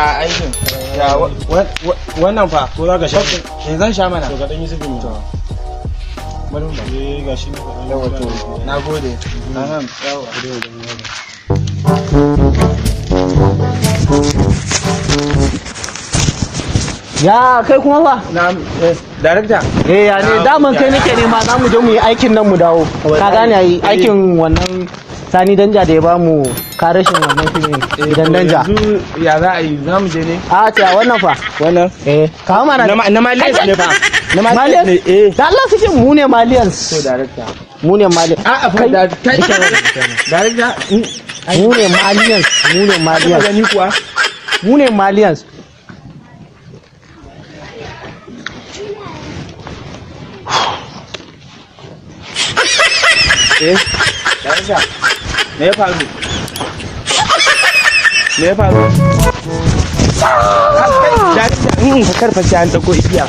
Ya aikin? Ya wannan fa? Ko za ka sha? Eh, zan sha mana. To, ka dan yi sipping. To. Bari mu ba. Eh, gashi ne ka dan. Yawa, to na gode. Ahem, yawa. Ya kai kuma fa? Na director. Eh, ya ne daman kai nake nema, za mu je mu yi aikin nan mu dawo. Ka gane ai aikin wannan Sani Danja da ya bamu karashin wannan filmin Gidan Danja. Yanzu ya za a yi, za mu je ne? A ta wannan fa. Wannan? Eh, kawo mana. Na Malians ne fa. Na Malians ne, eh. Da Allah suke, mu ne Malians. To, director. Mu ne Malians. A'a fa, kai, director. Mu ne Malians, mu ne Ka Malians. gani kuwa? Mu ne Malians. Eh, director. Me ya faru? Me ya faru? Director, ka karfa sai an dauko igiya.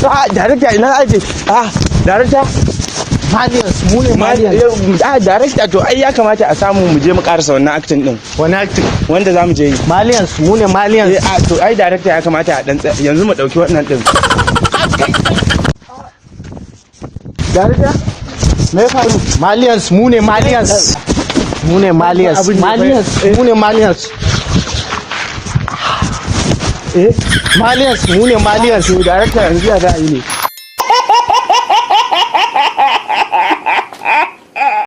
Ah, director, ina aje? Ah, director. Malians, mu ne Malians. Ah, director, to ai ya kamata a samu mu je mu karasa wannan acting din. Wani acting? Wanda za mu je yi. Malians, mu ne Malians. Eh, ah, to ai director ya kamata a dan yanzu mu dauki wannan din. Director, me ya faru? Malians, mu ne Malians. Mu ne Malians. Abin ne fa- Malians, mu ne Malians. Eh, Malians, mu ne Malians. to director, yanzu ya za a yi ne?